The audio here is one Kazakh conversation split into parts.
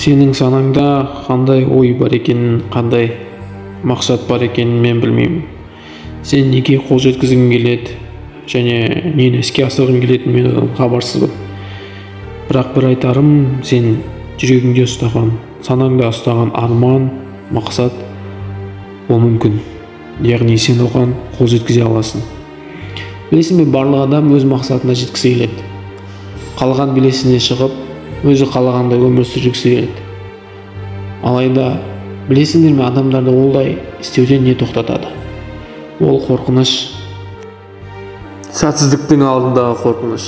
Сенің санаңда қандай ой бар екенін, қандай мақсат бар екенін мен білмеймін. Сен неге қол жеткізгің келеді және нені іске асырғың келетінін мен одан хабарсызбын. Бірақ бір айтарым, сен жүрегіңде ұстаған, санаңда ұстаған арман, мақсат ол мүмкін. Яғни сен оған қол жеткізе аласың. Білесің бе, барлық адам өз мақсатына жеткісі келеді. Қалаған белесіне шығып, өзі қалағандай өмір сүргісі келеді. Алайда, білесіңдер ме, адамдарды олай істеуден не тоқтатады? Ол қорқыныш. Сәтсіздіктің алдындағы қорқыныш.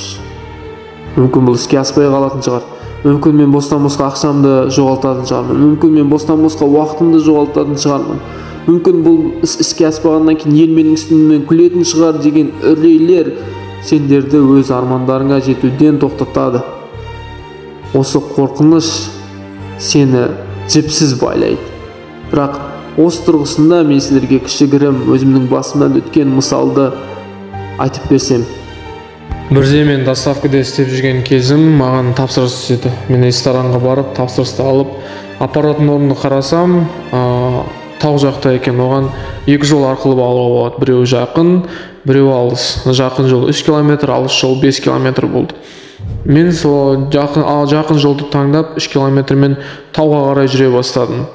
Мүмкін бұл іске аспай қалатын шығар. Мүмкін мен бостан-босқа ақшамды жоғалтатын шығармын. Мүмкін мен бостан-босқа уақытымды жоғалтатын шығармын. Мүмкін бұл іс іске аспағаннан кейін ел менің үстімнен күлетін шығар деген үрейлер сендерді өз армандарыңа жетуден тоқтатады. Осы қорқыныш сені жіпсіз байлайды. Бірақ осы тұрғысында мен сіздерге кішігірім өзімнің басымнан өткен мысалды айтып берсем. Бірде мен доставкада істеп жүрген кезім маған тапсырыс түседі. Мен ресторанға барып тапсырысты алып, апаратын орынды қарасам, тау жақта екен. Оған екі жол арқылы баруға болады. Біреуі жақын, біреуі алыс. Жақын жол 3 километр, алыс жол 5 километр болды. Мен сол жақын жолды таңдап 3 километрмен тауға қарай жүре бастадым.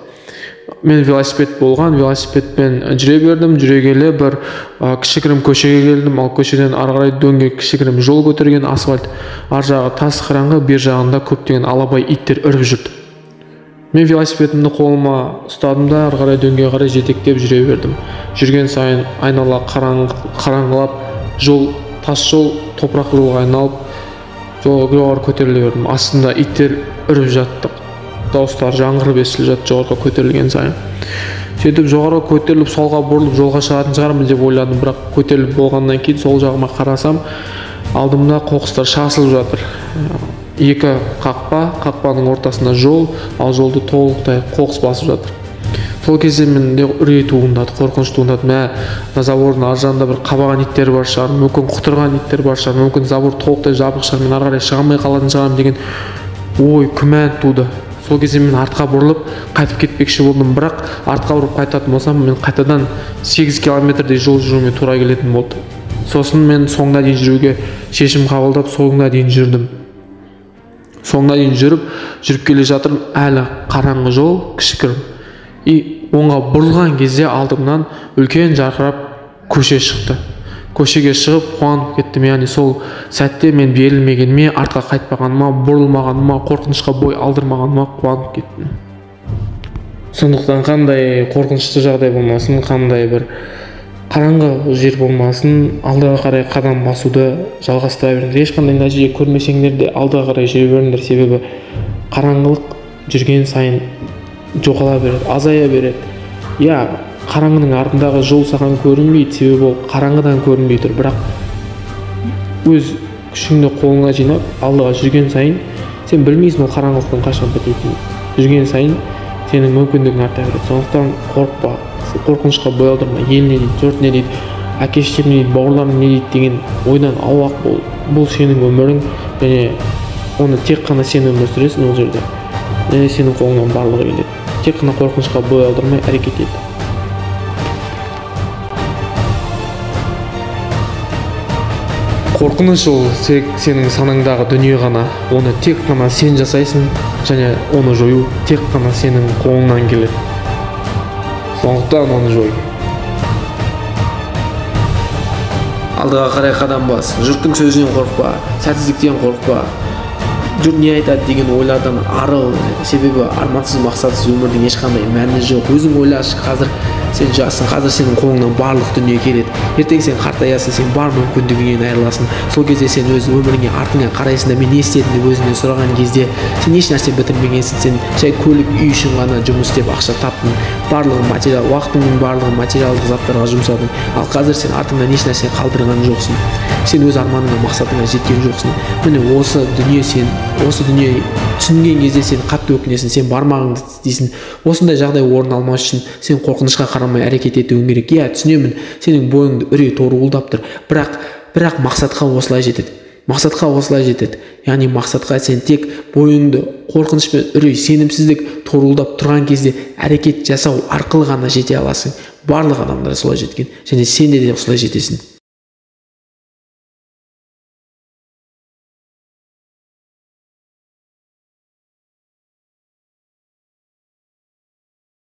Мен велосипед болған, велосипедпен жүре бердім. Жүре келе бір кішігірім көшеге келдім. Ал көшеден ары қарай дөңге кішігірім жол көтерген асфальт. Ар жағы тас қараңғы, бер жағында көптеген алабай иттер үріп жүрді. Мен велосипедімді қолыма ұстадым да ары қарай дөңге қарай жетектеп жүре бердім. Жүрген сайын айнала қараңғылап, жол тас жол топырақ жолға айналып, жоғары көтеріле бердім. Астында иттер үріп жатты. Дауыстар жаңғырып естіліп жатты жоғарыға көтерілген сайын. Сөйтіп жоғары көтеріліп, солға бұрылып жолға шығатын шығармын деп ойладым. Бірақ көтеріліп болғаннан кейін сол жағыма қарасам, алдымда қоқыстар шашылып жатыр. Екі қақпа, қақпаның ортасында жол, ал жолды толықтай қоқыс басып жатыр. Сол кезде менде үрей туындады, қорқыныш туындады. Мә, мына забордың ар жағында бір қабаған иттер бар шығар, мүмкін құтырған иттер бар шығар, мүмкін забор толықтай жабық шығар, мен ары қарай шыға алмай қалатын шығармын деген ой, күмән туды. Сол кезде мен артқа бұрылып қайтып кетпекші болдым. Бірақ артқа бұрып қайтатын болсам, мен қайтадан 8 километрдей жол жүруіме тура келетін болды. Сосын мен соңына дейін жүруге шешім қабылдап, соңына дейін жүрдім. Соңына дейін жүріп келе жатырмын, әлі қараңғы жол, кішігірім. И оңға бұрылған кезде алдымнан үлкен жарқырап көше шықты. Көшеге шығып қуанып кеттім. Яғни сол сәтте мен берілмегеніме, артқа қайтпағаныма, бұрылмағаныма, қорқынышқа бой алдырмағаныма қуанып кеттім. Сондықтан қандай қорқынышты жағдай болмасын, қандай бір қараңғы жер болмасын, алдыға қарай қадам басуды жалғастыра беріңдер. Ешқандай нәтиже көрмесеңдер де алдыға қарай жүре беріңдер. Себебі қараңғылық жүрген сайын жоғала береді, азая береді. Иә, қараңғының артындағы жол саған көрінбейді, себебі ол қараңғыдан көрінбей тұр. Бірақ өз күшіңді қолыңа жинап, алдыға жүрген сайын сен білмейсің ол қараңғылықтың қашан бітетінін. Жүрген сайын сенің мүмкіндігің арта береді. Сондықтан қорықпа, қорқынышқа бой алдырма. Ел не дейді, жұрт не дейді, әке шешем не дейді, бауырларым не дейді деген ойдан аулақ бол. Бұл сенің өмірің және оны тек қана сен өмір сүресің ол жерде. Және сенің қолыңнан барлығы келеді. Тек қана қорқынышқа бой алдырмай әрекет ет. Қорқыныш ол тек сенің санаңдағы дүние ғана. Оны тек қана сен жасайсың және оны жою тек қана сенің қолыңнан келеді. Сондықтан оны жой. Алдыға қарай қадам бас. Жұрттың сөзінен қорықпа, сәтсіздіктен қорықпа. Жұрт не айтады деген ойлардан арыл. Себебі армансыз, мақсатсыз өмірдің ешқандай мәні жоқ. Өзің ойлашы, қазір сен жассың, қазір сенің қолыңнан барлық дүние келеді. Ертең сен қартаясың, сен бар мүмкіндігіңнен айырыласың. Сол кезде сен өз өміріңе артыңа қарайсың да, мен не істедім деп өзіңнен сұраған кезде сен еш нәрсе бітірмегенсің. Сен жай көлік, үй үшін ғана жұмыс істеп ақша таптың. Барлығы материал, уақытыңның барлығын материалдық заттарға жұмсадың. Ал қазір сен артыңнан еш нәрсе қалдырған жоқсың. Сен өз арманыңа, мақсатыңа жеткен жоқсың. Міне осы дүние сен, осы дүние түсінген кезде сен қатты өкінесің, сен бармағыңды тістейсің. Осындай жағдай орын алмас үшін сен қорқынышқа қарамай әрекет етуің керек. Иә, түсінемін, сенің бойыңды үрей торуылдап тұр. Бірақ мақсатқа осылай жетеді. Мақсатқа осылай жетеді. Яғни мақсатқа сен тек бойыңды қорқыныш пен үрей, сенімсіздік торуылдап тұрған кезде әрекет жасау арқылы ғана жете аласың. Барлық адамдар солай жеткен және сен де осылай жетесің.